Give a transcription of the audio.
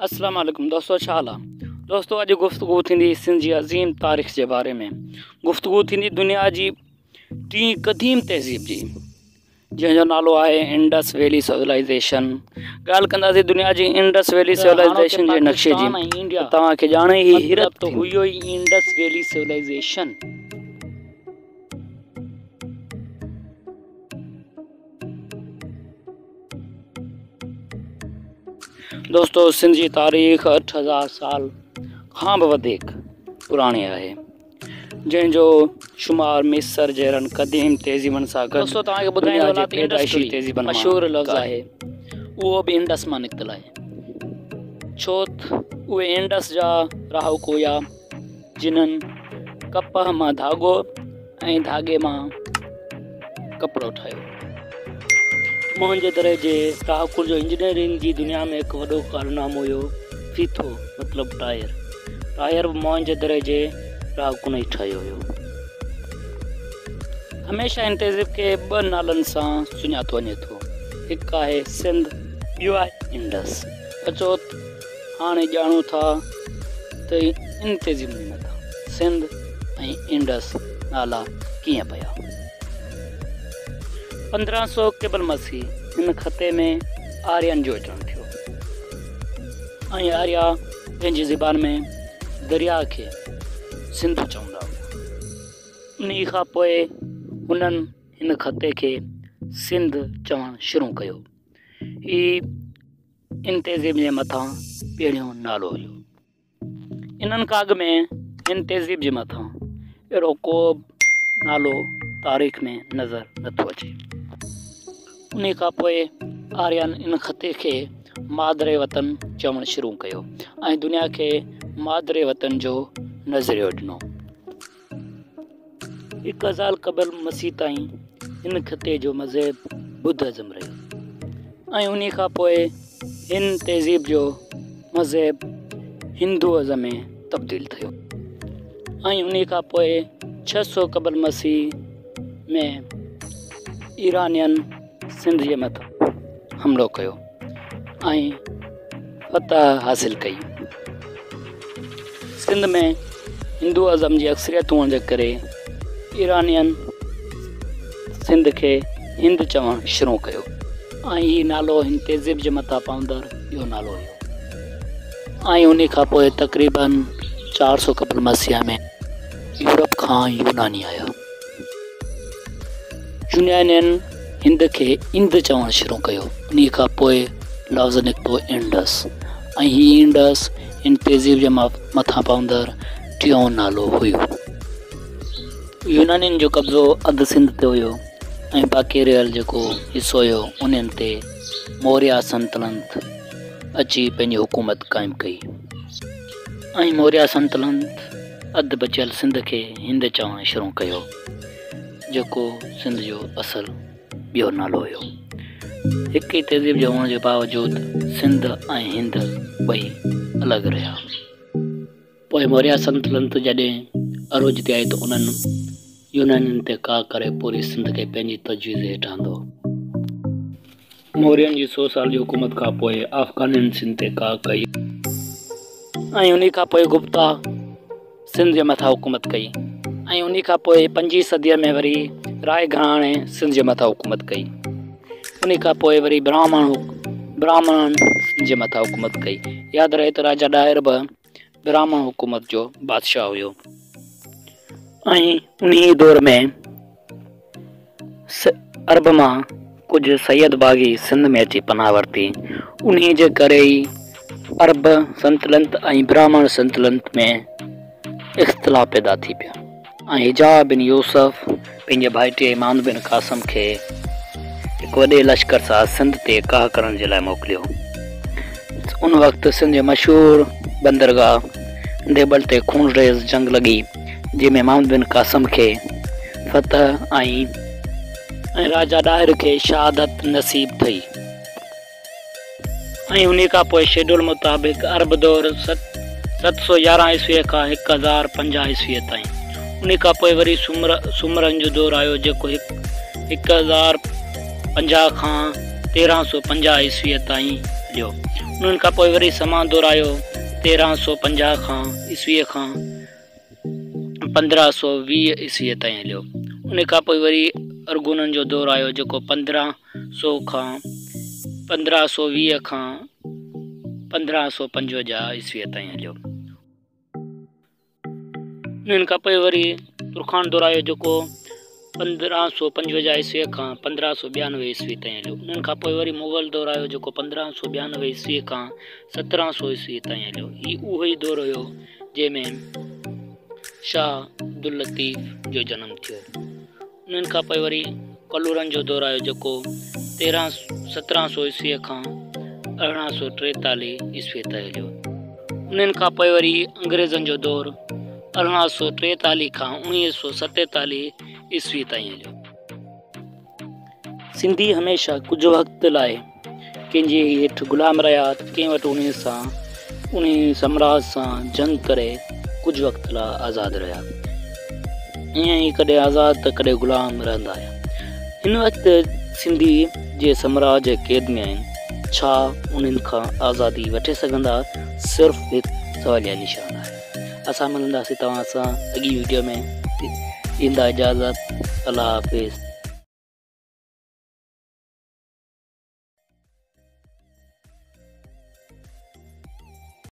السلام عليڪم دوستو ڇا حال آ دوستو اڄ گفتگو ٿيندي سنڌ جي عظيم تاريخ جي باري ۾ گفتگو ٿيندي دنيا جي ٽين قديم تهذيب جي جنهن جو نالو آهي انڊس ويلي سولائيزيشن ڳالهه ڪنداسين دنيا جي انڊس ويلي سولائيزيشن جي نقشي جي توهان کي ڄاڻي ئي حيرت ته هئي ئي انڊس ويلي سولائيزيشن. دوستو سنڌ جي تاريخ 8000 سال کان به وڌيڪ پراڻي آهي جنهن جو شمار مصر جهڙن قديم تهذيبن سان گڏ دوستو توهان کي دنيا ٻڌائيندو جي هلان ته پيدائشي انڊسٽري تهذيبن مان مشهور لفظ هڪ آهي. آهي اهو به انڊس مان نڪتل آهي ڇو ته اهي انڊس جا رهاڪو هيا جنهن ڪپهه مان ڌاڳو ۽ ڌاڳي مان ڪپڙو ٺاهيو. موهن جي دڙي جي رهاڪن جو انجنيئرنگ جي دنيا ۾ هڪ وڏو ڪارنامو هيو ڦيٿو مطلب ٽائر. ٽائر به موهن جي دڙي جي رهاڪن ئي ٺاهيو هيو. هميشه هن تهذيب کي ٻه نالن سان سڃاتو وڃي ٿو. هڪ آهي سنڌ ٻيو آهي انڊس. اچو ته هاڻي ڄاڻون ٿا ته ان تهذيب جي مٿان سنڌ ۽ انڊس نالا ڪيئن پيا. 1500 قبل مسيح هن خطي ۾ آرين جو اچڻ ٿيو ۽ آريا پنهنجي زبان ۾ درياء کي سنڌو چوندا هيا. انهي کان پوء هنن هن خطي کي سنڌ چوڻ شروع ڪيو. هي ان تهذيب جي مٿان پهريون نالو هيو. انهن کان اڳ ۾ هن تهذيب جي مٿان اهڙو ڪو به نالو تاريخ ۾ نظر نٿو اچي. انهي کان پوء آرين ان خطي کي مادر وطن چوڻ شروع ڪيو ۽ دنيا کي مادر وطن جو نظريو ڏنو. 1000 قبل مسيح تائين هن خطي جو مذهب ٻڌ ازم رهيو ۽ انهي کان پوء هن تهذيب جو مذهب هندو ازم ۾ تبديل ٿيو ۽ انهي کان پوء 600 قبل مسيح ۾ ايرانين سنڌ جي مٿان حملو ڪيو ۽ فتح حاصل ڪئي. سنڌ ۾ هندو ازم جي اڪثريت هئڻ جي ڪري ايرانين سنڌ کي هند چوڻ شروع ڪيو ۽ هي نالو هن تهذيب جي مٿان پوندڙ ٻيو نالو هيو ۽ انهي کان پوء تقريباً 400 قبل مسيح ۾ يورپ کان يوناني آيا. يونانين هند کي اند چوڻ شروع ڪيو. انهيء کان پوء لفظ نڪتو انڊس ۽ هي انڊس هن تهذيب جي مٿان پوندڙ ٽيون نالو هيو. يونانين جو قبضو اڌ سنڌ تي هيو ۽ باقي رهيل جيڪو حصو هيو انهن تي موريا سلطنت اچي پنهنجي حڪومت قائم ڪئي ۽ موريا سلطنت اڌ بچيل سنڌ کي هند چوڻ شروع ڪيو. جيڪو سنڌ جو اصل ٻيو نالو هيو. هڪ ئي تهذيب جي هئڻ جي باوجود سنڌ ۽ هند ٻئي الڳ رهيا. پوء موريا سلطنت جڏهن عروج تي آئي ته انهن يونانين تي ڪاهه ڪري پوري سنڌ کي پنهنجي تجويز هيٺ آندو. مورين جي سو سال جي حڪومت کان پوء افغانين سنڌ تي ڪاهه ڪئي. ۽ انهي کان پوء گپتا سنڌ جي مٿان حڪومت ڪئي ۽ انهي کان پوء پنجين صديء ۾ وري راء گهراڻي سنڌ جي مٿان حڪومت ڪئي. انهي کان پوء وري براهمڻ براهمڻن سنڌ جي مٿان حڪومت ڪئي. ياد رهي ته راجا ڏاهر به براهمڻ حڪومت جو بادشاهه هيو ۽ انهي دور ۾ عرب مان ڪجهه سيد باغي سنڌ ۾ اچي پناهه ورتي. انهي جي ڪري ئي عرب سلطنت ۽ براهمڻ سلطنت ۾ اختلاف پيدا ٿي پيا ۽ حجاج بن يوسف پنهنجي ڀائٽي محمد بن قاسم کي هڪ وڏي لشڪر سان سنڌ تي ڪاهه ڪرڻ جي لاء موڪليو. ان وقت سنڌ جي مشهور بندرگاهه ديبل تي خونريز جنگ لڳي، جنهن ۾ محمد بن قاسم کي فتح ۽ راجا ڏاهر کي شهادت نصيب ٿي. ۽ انهي کان پوء شيڊول مطابق عرب دور 711 عيسويء کان 1050 عيسويء تائين. انهي کان پوء وري سومرن جو دور آيو جيڪو 1050 کان 1350 عيسويء تائين هليو. انهن کان پوء وري سما دور آيو 1350 کان عيسويء کان 1520 عيسويء تائين هليو. ان کان پوء وري ارغونن جو دور آيو جيڪو 1500 کان 1520 کان 1555 عيسويء تائين هليو. انهن کان پوء وري ترخان دور آيو جيڪو 1555 عيسويء کان 1592 عيسوي تائين هليو. انهن کان پوء وري مغل دور آيو جيڪو 1592 عيسويء کان 1700 عيسوي تائين هليو. هي اهو ئي دور هيو جنهن ۾ شاهه عبداللطيف جو جنم ٿيو. انهن کان پوء وري ڪلهوڙن جو دور آيو جيڪو 1700 عيسويء کان 1843 عيسويء تائين هليو. انهن کان پوء وري انگريزن جو دور 1843 کان 1947 عيسوي تائين هليو. سنڌي هميشه ڪجهه وقت لاء ڪنهن جي هيٺ غلام رهيا ته ڪنهن وٽ انهي سان انهي سامراج سان جنگ ڪري ڪجهه وقت لاء آزاد رهيا. ائين ئي ڪڏهن آزاد ته ڪڏهن غلام رهندا آيا. هن وقت سنڌي جي سامراج جي قيد ۾ آهن ڇا انهن کان آزادي وٺي سگهندا صرف هڪ سواليه نشان آهي. اسان ملنداسين توهان سان اڳين وڊيو ۾ ڏيندا اجازت الله حافظ.